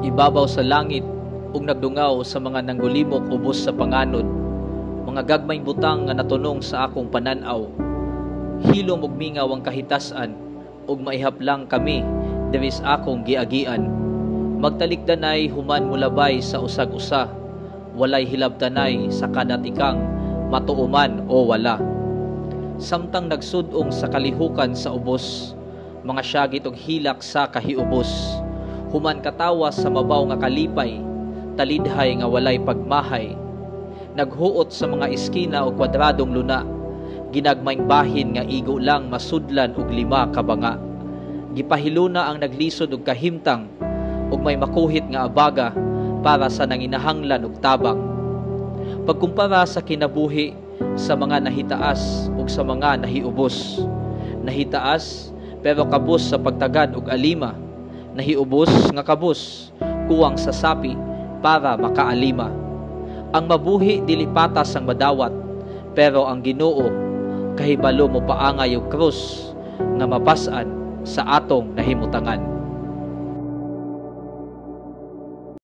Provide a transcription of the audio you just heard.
Ibabaw sa langit ug nagdungaw sa mga nanggulimok ubos sa panganod, mga gagmayng butang nga natunong sa akong panan-aw. Hilom ug mingaw ang kahitas-an ug maihap lang kami diri sa akong giagian. Magtalikdanay human molabay sa usag usa, walay hilabtanay sa kada tikang matuo man o wala. Samtang nagsud-ong sa kalihukan sa ubos, mga syagit og hilak sa kahiubos, human katawa sa mabaw nga kalipay, talidhay nga walay pagmahay, naghuot sa mga eskina o kwadradong luna, ginagmayng bahin nga igo lang masudlan og 5 ka banga. Gipahiluna ang naglisod og kahimtang ug may makuhit nga abaga para sa nanginahanglan og tabang. Pagkumpara sa kinabuhi sa mga nahitaas ug sa mga nahiubos. Nahitaas pero kabus sa pagtagad og alima, nahiubos nga kabus kuwang sa sapi para makaalima. Ang mabuhi dili patas ang madawat, pero ang Ginoo kahibalo mo paangay og krus nga mapas-an sa atong nahimutangan.